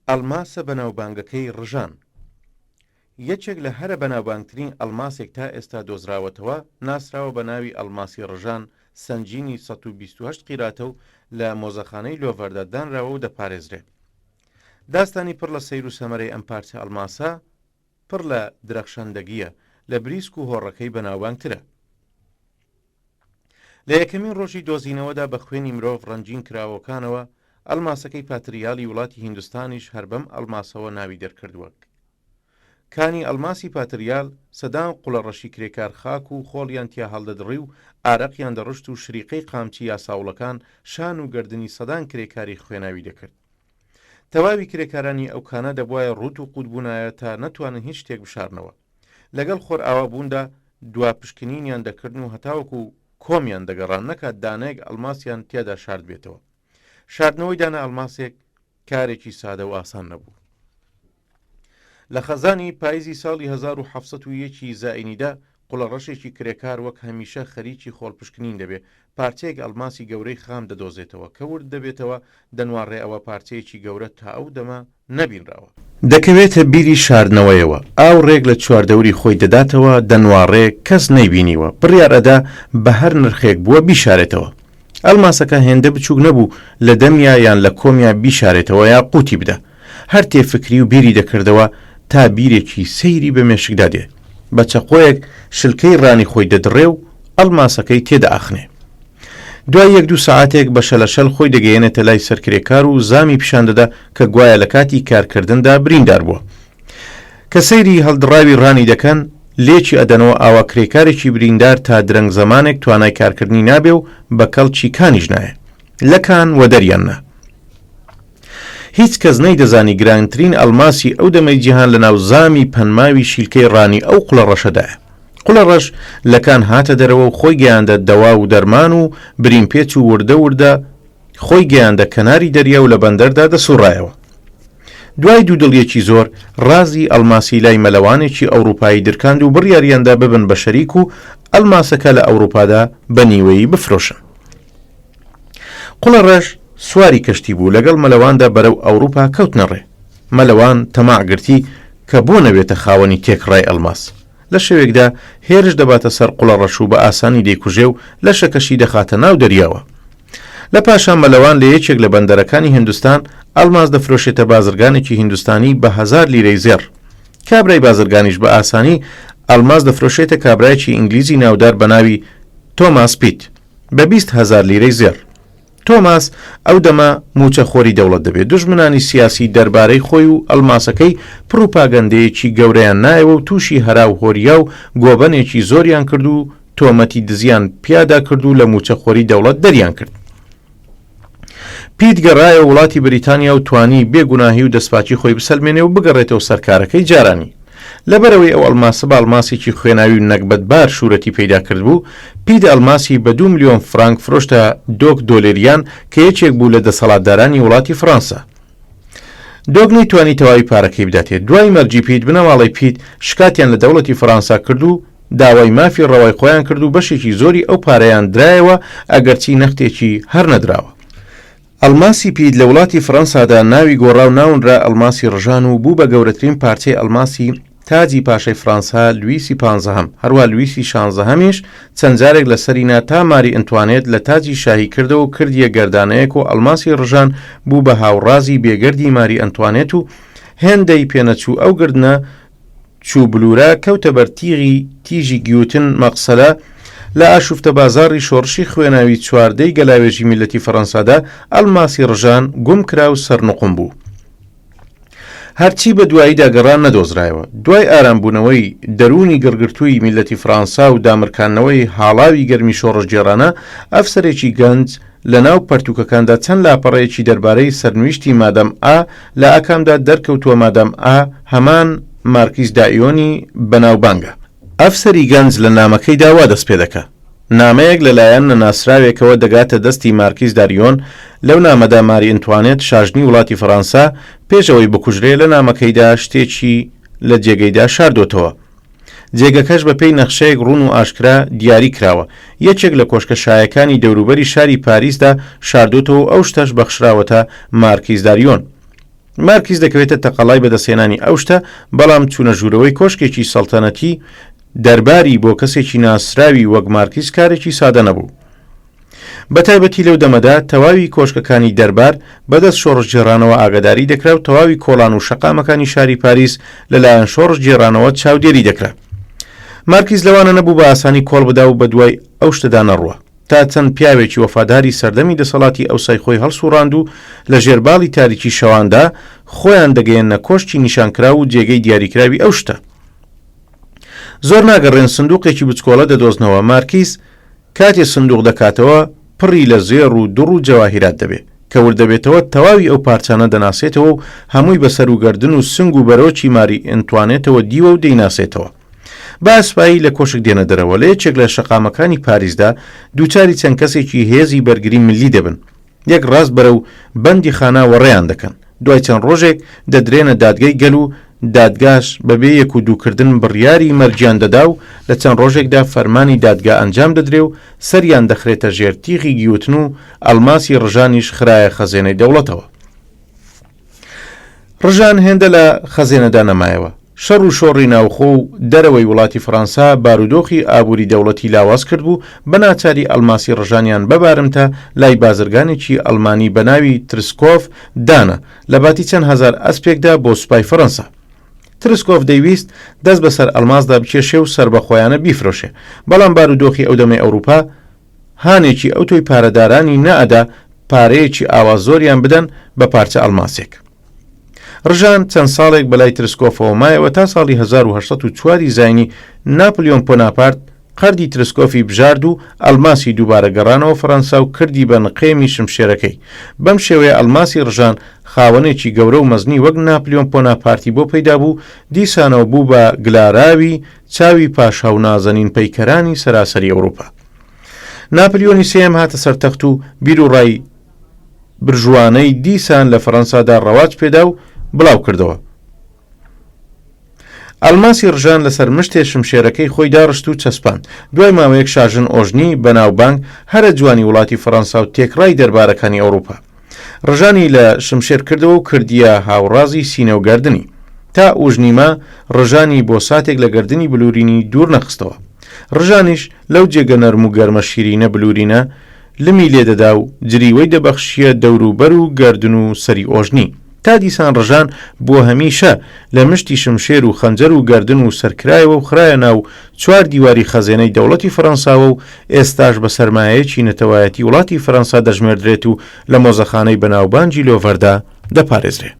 ئەڵماسە بەناوبانگەکەی ڕژان. یەکێک لە هەرە بەناوبانگترین ئەڵماسێک تا ئێستا دۆزراوەتەوە، ناسراوە بە ناوی ئەڵماسی ڕژان، سەنگینی 128 قیراتە و لە مۆزەخانەی لۆڤەردا دانراوە و دەپارێزرێ. داستانی پڕ لە سەیر و سەمەرەی ئەم پارچە ئەڵماسە پڕ لە درەخشەندەگییە، لە بریسک و هۆڕەکەی بەناوبانگترە. لە یەکەمین ڕۆژی دۆزینەوەدا بە خوێنی مرۆڤ ڕەنگین کراوەکانەوە، ئەڵماسەکەی پاتریالی وڵاتی هیندستانیش هەر بەم ئەڵماسەوە ناوی دەرکردووە. کانی ئەڵماسی پاتریال سەدان قوڵەڕەشی کرێکار خاک و خۆڵیان تیا هەڵدەدڕی و ئارەقیان دەڕشت و شریقەی قامچی یاساوڵەکان شان و گەردنی سەدان کرێکاری خوێناوی دەکرد. تەواوی کرێکارانی ئەو کانە دەبوایە ڕووت و قووت بوونایە تا نەتوانن هیچ شتێک بشارنەوە. لەگەڵ خۆرئاوا بووندا دوا پشکنینیان دەکردن و هەتاوەکو کۆمیان دەگەڕان نەکات دانەیەک ئەڵماسیان تیادا شاردبێتەوە. شاردنەوەی دانە ئەڵماسێک کارێکی سادە و ئاسان نەبوو. لە خەزانی پایزی ساڵی 1701 ی زاینیدا قوڵەڕەشێکی کرێکار وەک هەمیشە خەریکی خۆڵپشکنین دەبێ، پارچەیەک ئەڵماسی گەورەی خام دەدۆزێتەوە، کە ورد دەبێتەوە دەنواڕێ ئەوە پارچەیەکی گەورە تا ئەو دەمە نەبینراوە. دەکەوێتە بیری شاردنەوەیەوە، ئاوڕێک لە چواردەوری خۆی دەداتەوە، دەنواڕێ کەس نەیبینیوە، بڕیار ئەدا بە هەر نرخێک بووە بیشارێتەوە. ئەڵماسەکە هێندە بچووک نەبوو لە دەمیا یان لە کۆمیا بیشارێتەوە یا قووتی بدا. هەر تێفکری و بیری دەکردەوە تا بیرێکی سەیری بە مێشکدا دێ. بە چەقۆیەک شلکەی ڕانی خۆی دەدڕێ و ئەڵماسەکەی تێدەئاخنێ. دوای یەک دوو سەعاتێک بە شەلەشەل خۆی دەگەیەنێتە لای سەرکرێکار و زامی پیشان دەدا کە گوایە لە کاتی کارکردندا بریندار بووە. کە سەیری هەڵدڕاوی ڕانی دەکەن، لێکی ئەدەنەوە ئاوا کرێکارێکی بریندار تا درەنگ زەمانێک توانای کارکردنی نابێ و بە کەڵکی کانیش نایە. لە کان وەدەریان نا. هیچ کەس نەیدەزانی گرانترین ئەڵماسی ئەو دەمەی جیهان لە ناو زامی پەنماوی شیلکەی ڕانی ئەو قولە ڕەشەدایە. قولە ڕەش لە کان هاتە دەرەوە و خۆی گەیاندە دەوا و دەرمان و برینپێچ و وردە وردە خۆی گەیاندە کەناری دەریا و لە بەندەردا دەسوڕایەوە. دوای دوودڵیەکی زۆر، ڕازی ئەڵماسی لای مەلەوانێکی ئەوڕوپایی درکاند و بڕیاریاندا ببن بە شەریک و ئەڵماسەکە لە ئەوڕوپادا بە نیوەیی بفرۆشن. قوڵەڕەش سواری کەشتی بوو، لەگەڵ مەلەواندا بەرەو ئەوڕوپا کەوتنە ڕێ. مەلەوان تەماع گرتی کە بۆ نەبێتە خاوەنی تێکڕای ئەڵماس. لە شەوێکدا هێرش دەباتە سەر قوڵەڕەش و بە ئاسانی دەیکوژێ و لەشەکەشی دەخاتە ناو دەریاوە. لە پاشان مەلەوان لە یەکێک لە بەندەرەکانی هیندستان ئەڵماس دەفرۆشێتە بازرگانێکی هیندستانی بە هەزار لیرەی زێڕ. کابرای بازرگانیش بە ئاسانی ئەڵماس دەفرۆشێتە کابرایەکی ئینگلیزی ناودار بە ناوی تۆماس پیت بە 20 هەزار لیرەی زێڕ. تۆماس ئەو دەمە مووچە خۆری دەوڵەت دەبێت، دوژمنانی سیاسی دەربارەی خۆی و ئەڵماسەکەی پڕوپاگەندەیەکی گەورەیان نایەوە و تووشی هەرا و هۆریا و گۆبەنێکی زۆریان کرد و تۆمەتی دزیان پیادا کرد و لە مووچە خۆری دەوڵەت دەریان کرد. پیت گەڕایەوە وڵاتی بریتانیا و توانی بێ گوناهی و دەستپاکی خۆی بسەلمێنێ و بگەڕێتەوە سەر کارەکەی جارانی. لەبەرئەوەی ئەو ئەڵماسە بە ئەڵماسێکی خوێناوی و نەگبەتبار شورەتی پەیدا کردبوو، پیت ئەڵماسی بە دوو ملیۆن فرانک فرۆشتە دۆک دۆلێریان کە یەکێک بوو لە دەسەڵاتدارانی وڵاتی فڕانسە. دۆک نەیتوانی تەواوی پارەکەی بداتێ. دوای مەرگی پیت، بنەماڵەی پیت شکاتیان لە دەوڵەتی فڕانسا کرد و داوای مافی ڕەوای خۆیان کرد و بەشێکی زۆری ئەو پارەیان درایەوە ئەگەرچی نەختێکی هەر نەدراوە. ئەڵماسی پیت لە وڵاتی فڕەنسادا ناوی گۆڕا و ناونرا ئەڵماسی ڕژان و بوو بە گەورەترین پارچەی ئەڵماسی تاجی پاشای فڕانسا لویسی پانزەهەم، هەروا لویسی شانزەهەمیش چەند جارێک لە سەری نا تا ماری ئنتوانێت لە تاجی شاهی کردەوە و کردیە گەردانەیەک و ئەڵماسی ڕژان بوو بە هاوڕازی بێگەردی ماری ئەنتوانێت و هێندەی پێنەچوو ئەو گردنە چوو بلورە کەوتە بەر تیغی تیژی گیوتن مەقسەلە لە ئاشوفتە بازاڕی شۆڕشی خوێناوی چواردەی گەلاوێژی میللەتی فەڕەنسادا ئەڵماسی ڕژان گوم کرا و سەرنوقم بوو. هەرچی بە دواییدا گەڕا نەدۆزرایەوە. دوای ئارامبوونەوەی دەروونی گڕگرتووی میللەتی فڕانسا و دامرکاندنەوەی هاڵاوی گەرمی شۆڕشگێڕانە، ئەفسەرێکی گەنج لە ناو پەرتووکەکاندا چەند لاپەڕەیەکی دەربارەی سەرنویشتی مادام ئا لە ئاکامدا دەرکەوتووە مادام ئا هەمان مارکیز دائیۆنی بەناوبانگە. ئەفسەری گەنج لە نامەکەیدا وا دەست پێدەکا. نامەیەک لە لایەن نەناسراوێکەوە دەگاتە دەستی مارکیز داریۆن، لەو نامەدا ماری ئنتوانێت شاژنی وڵاتی فەڕانسە پێش ئەوەی بکوژرێ لە نامەکەیدا شتێکی لە جێگەیدا شاردۆتەوە. جێگەکەش بە پێی نەخشەیەک ڕوون و ئاشکرا دیاری کراوە. یەکێک لە کۆشکە شایەکانی دەوروبەری شاری پاریسدا شاردۆتەوە و ئەو شتەش بەخشراوەتە مارکیز داریۆن. مارکیز دەکەوێتە تەقەلای بەدەستهێنانی ئەو شتە، بەڵام چوونە ژوورەوەی کۆشکێکی سەڵتەنەتی دەرباری بۆ کەسێکی ناسراوی وەک مارکیز کارێکی سادە نەبوو. بەتایبەتی لەو دەمەدا تەواوی کۆشکەکانی دەربار بەدەست شۆڕشگێڕانەوە ئاگاداری دەکرا و تەواوی کۆڵان و شەقامەکانی شاری پاریس لەلایەن شۆڕشگێڕانەوە چاودێری دەکرا. مارکیز لەوانە نەبوو بە ئاسانی کۆڵ بدا و بەدوای ئەو شتەدا نەڕوا. تا چەند پیاوێکی وەفاداری سەردەمی دەسەڵاتی ئەوسای خۆی هەڵسوڕاند و لە ژێر باڵی تاریکی شەواندا خۆیان دەگەیەننە کۆشکی نیشانکراو و جێگەی دیاریکراوی ئەو شتە. زۆر ناگەڕێن سندوقێکی بچکۆڵە دەدۆزنەوە، مارکیز کاتێ سندوق دەکاتەوە پڕی لە زێڕ و دوڕ و جەواهیرات دەبێ. کە ورد دەبێتەوە تەواوی ئەو پارچانە دەناسێتەوە و هەمووی بە سەر و گەردن و سنگ و بەرۆکی ماری ئەنتوانێتەوە دیوە و دەیناسێتەوە. بە ئەسپایی لە کۆشک دێنە دەرەوە، لە یەکێک لە شەقامەکانی پاریسدا دووچاری چەند کەسێکی هێزی بەرگری ملی دەبن. یەک ڕاست بەرەو بەندیخانە وەڕێیان دەکەن. دوای چەند ڕۆژێک دەدرێنە دادگەی گەل و دادگاش بەبێ یەک و دووکردن بڕیاری مەرگیان دەدا و لە چەند ڕۆژێکدا فەرمانی دادگا ئەنجام دەدرێ و سەریان دەخرێتە ژێر تیغی گیوتن و ئەڵماسی ڕژانیش خرایە خەزێنەی دەوڵەتەوە. ڕژان هێندە لە خەزێنەدا نەمایەوە. شەڕ و شۆڕی ناوخۆ و دەرەوەی وڵاتی فڕەنسا بارودۆخی ئابووری دەوڵەتی لاواز کردبوو، بە ناچاری ئەڵماسی ڕژانیان بە بارمتە لای بازرگانێکی ئەڵمانی بە ناوی ترسکۆف دانا لە باتی چەند هەزار ئەسپێکدا بۆ سوپای فڕەنسا. ترسکۆف دەیویست دەست بەسەر ئەڵماسدا بکێشێ و سەربەخۆیانە بیفرۆشێ، بەڵام بارودۆخی ئەو دەمەی ئەوروپا هانێکی ئەوتۆی پارەدارانی نەئەدا پارەیەکی ئاوا زۆریان بدەن بە پارچە ئەڵماسێک. ڕژان چەند ساڵێک بەلای ترسکۆفەوە مایەوە تا ساڵی 1804 ی زاینی ناپلیۆن پۆناپارت قەردی ترسکۆفی بژارد و ئەڵماسی دووبارە گەڕانەوە فەرەنسا و کردی بە نقێمی شمشێرەکەی. بەم شێوەیە ئەڵماسی ڕژان خاوەنێکی گەورە و مەزنی وەک ناپلیۆن پۆناپارتی بۆ پەیدا بوو، دیسانەوە بوو بە گلاراوی چاوی پاشا و نازەنین پەیکەرانی سەراسەری ئەوروپا. ناپلیۆنی سێیەم هاتە سەر تەخت و بیروڕای برژوانەی دیسان لە فەرەنسادا ڕەواج پێدا و بڵاو کردەوە. ئەڵماسی ڕژان لەسەر مشتێ شمشێرەکەی خۆی داڕشت و چەسپاند. دوای ماوەیەک شاژن ئۆژنی بەناوبانگ هەرە جوانی وڵاتی فەرەنسا و تێکڕای دەربارەکانی ئەوروپا. ڕژانی لە شمشێر کردەوە و کردیە هاوڕازی سینە و گەردنی. تا ئوژنی ما، ڕژانی بۆ ساتێک لە گەردنی بلوورینی دوور نەخستەوە. ڕژانیش لەو جێگە نەرم و گەرمە شیرینە بلوورینە لمی لێ دەدا و جریوەی دەبەخشییە دەوروبەر و گەردن و سەری ئۆژنی. تا دیسان ڕژان بۆ هەمیشە لە مشتی شمشێر و خەنجەر و گەردن و سەر کرایەوە و خرایە ناو چوار دیواری خەزێنەی دەوڵەتی فەرەنساوە و ئێستاش بە سەرمایەیەکی نەتەوایەتی وڵاتی فەرەنسا دەژمێردرێت و لە مۆزەخانەی بەناوبانگی لۆڤەردا دەپارێزرێ.